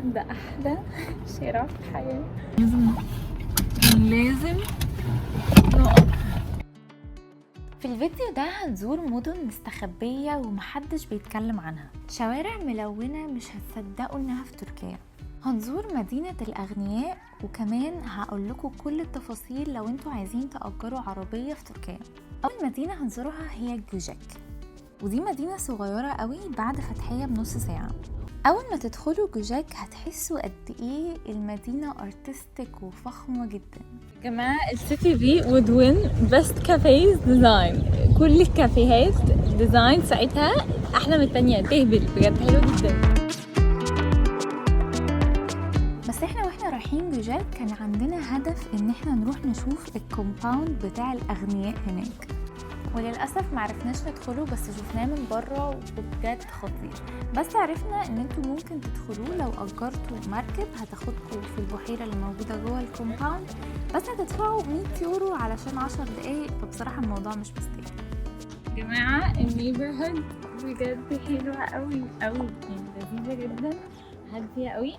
جماعة، ده أحلى شارع في الحياة. لازم لازم نقف. في الفيديو ده هنزور مدن مستخبية ومحدش بيتكلم عنها، شوارع ملونة مش هتصدقوا انها في تركيا. هنزور مدينة الأغنياء، وكمان هقول لكم كل التفاصيل لو انتوا عايزين تأجروا عربية في تركيا. أول مدينة هنزورها هي جوجاك، ودي مدينة صغيرة قوي بعد فتحية بنص ساعة. أول ما تدخلوا جوجاك هتحسوا قد إيه المدينة artistic وفخمة جدا. جماعة، ال city دي would win best cafes design. كل الكافيهات design ساعتها أحلى من التانية، تهبل بجد، حلو جدا. بس احنا واحنا رايحين جوجاك كان عندنا هدف ان احنا نروح نشوف ال compound بتاع الاغنياء هناك، وللاسف معرفناش ندخله، بس شفناه من بره وبجد خطير. بس عرفنا ان انتوا ممكن تدخلوه لو اجرتوا مركب هتاخدكوا في البحيره اللي موجوده جوه ال compound، بس هتدفعوا 100 يورو علشان 10 دقايق، فبصراحه الموضوع مش مستاهل. جماعة، ال neighborhood بجد حلوة قوي قوي، يعني لذيذة جدا، هادية قوي.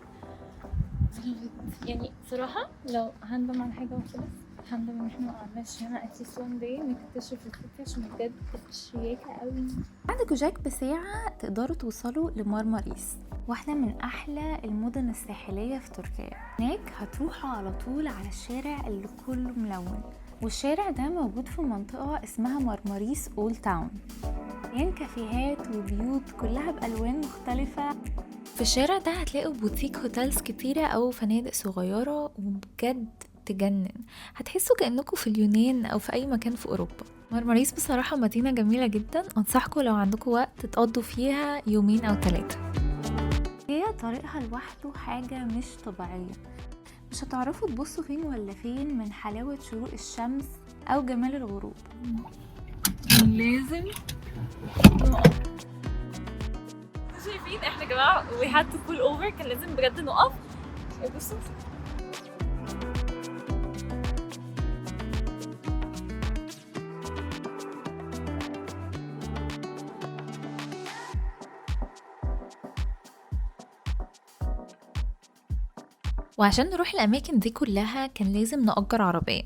يعني صراحة لو هندم على حاجة واحدة بس، هندم ان احنا ما قعدناش هنا at least one day نكتشف ال city، عشان بجد شياكة قوي. بعد جوجاك بساعة تقدروا توصلوا لمارماريس، واحدة من أحلى المدن الساحلية في تركيا. هناك هتروحوا على طول على الشارع اللي كله ملون، والشارع ده موجود في منطقة اسمها مرمريس Old Town، مليان كافيهات وبيوت كلها بألوان مختلفة. في الشارع ده هتلاقوا boutique hotels كتيرة أو فنادق صغيرة، وبجد تجنن، هتحسوا كأنكم في اليونان أو في أي مكان في أوروبا. مرمريس بصراحة مدينة جميلة جدا، أنصحكم لو عندكم وقت تقضوا فيها يومين أو 3. هي طريقها لوحده حاجة مش طبيعية، مش هتعرفوا تبصوا فين ولا فين من حلاوة شروق الشمس أو جمال الغروب. لازم نقف. شايفين احنا يا جماعة، we had to pull over، كان لازم بجد نقف. بصوا. وعشان نروح الأماكن دي كلها كان لازم نأجر عربية،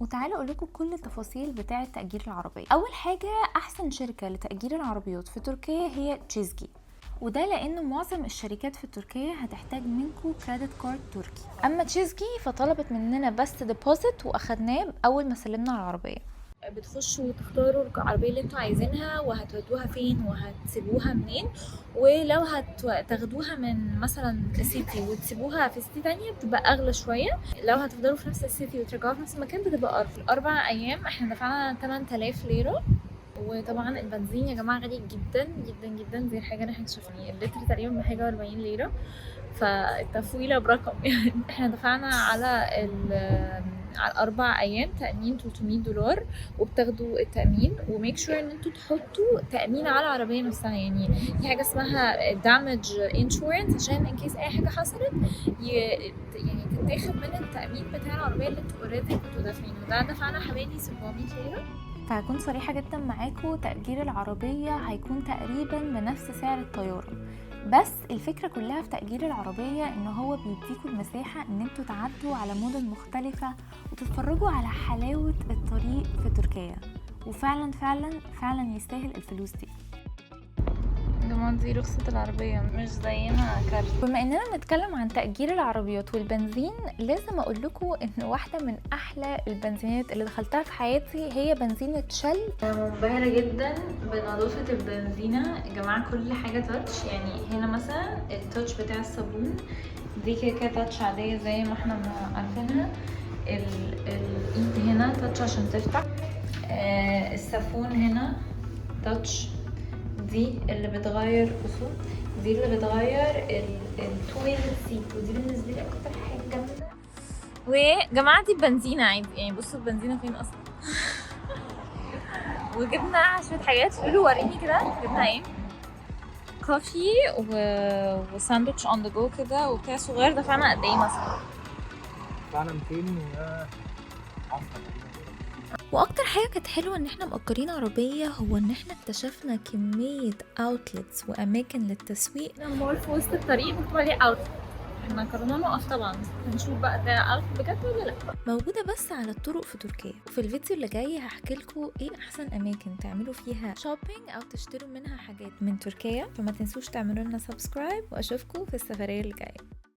وتعالوا اقول لكم كل التفاصيل بتاعة تأجير العربية. أول حاجة، أحسن شركة لتأجير العربيات في تركيا هي تشيزجي، وده لأن معظم الشركات في تركيا هتحتاج منكم credit card تركي. أما تشيزجي فطلبت مننا بس deposit وأخدناه أول ما سلمنا العربية. بتخشوا وتختاروا العربية اللي انتوا عايزينها وهتودوها فين وهتسيبوها منين، ولو هتاخدوها من مثلا city وتسيبوها في city تانية بتبقى أغلى شوية، لو هتفضلوا في نفس ال city وترجعوها في نفس المكان بتبقى أرخص. 4 أيام احنا دفعنا 8000 ليرة. وطبعا البنزين يا جماعة غالي جدا جدا جدا، دي الحاجة اللي احنا اكتشفناها، اللتر تقريبا بحاجة وأربعين ليرة، فالتفويلة برقم. يعني احنا دفعنا على ال4 ايام تأمين 300 دولار، وبتاخدوا التأمين و make sure ان انتوا تحطوا تأمين على العربية نفسها، يعني في حاجة اسمها damage insurance عشان in case اي حاجة حصلت يعني تتاخد من التأمين بتاع العربية اللي انتوا already كنتوا دافعينه. ده دفعنا حوالي 700 ليرة. فهكون صريحة جدا معاكم، تأجير العربية هيكون تقريبا بنفس سعر الطيارة، بس الفكرة كلها في تأجير العربية ان هو بيديكوا المساحة ان انتوا تعدوا على مدن مختلفة وتتفرجوا على حلاوة الطريق في تركيا، وفعلا فعلا فعلا يستاهل الفلوس دي. جماعة، دي رخصة العربية، مش زينا كارت. بما اننا بنتكلم عن تأجير العربيات والبنزين، لازم اقول لكم ان واحدة من احلى البنزينات اللي دخلتها في حياتي هي بنزينة شل. منبهرة جدا بنظافة البنزينة يا جماعة، كل حاجة touch. يعني هنا مثلا ال touch بتاع الصابون، دي كده كده touch عادية زي ما احنا ما عارفينها. الايد هنا touch عشان تفتح، السافون هنا touch. دي اللي بتغير، بصوا، دي اللي بتغير ال toilet seat، ودي بالنسبة لي اكتر حاجة جامدة. وجماعة، دي بنزينة عادي يعني، بصوا البنزينة فين اصلا. وجبنا شوية حاجات. قولوا، وريني كده جبنا ايه. coffee وساندوتش on the go كده وبتاع صغير. دفعنا قد ايه مثلا؟ دفعنا 210 تقريبا. واكتر حاجه كانت حلوه ان احنا مأجرين عربيه هو ان احنا اكتشفنا كميه outlets واماكن للتسويق. مول في وسط الطريق مكتوب عليه outlet. احنا قررنا نقف طبعا، هنشوف بقى ده elf بجد ولا لا. موجودة بس على الطرق في تركيا. وفي الفيديو اللي جاي هحكي لكم ايه احسن اماكن تعملوا فيها shopping او تشتروا منها حاجات من تركيا، فما تنسوش تعملوا لنا subscribe، واشوفكم في السفرية اللي جاية.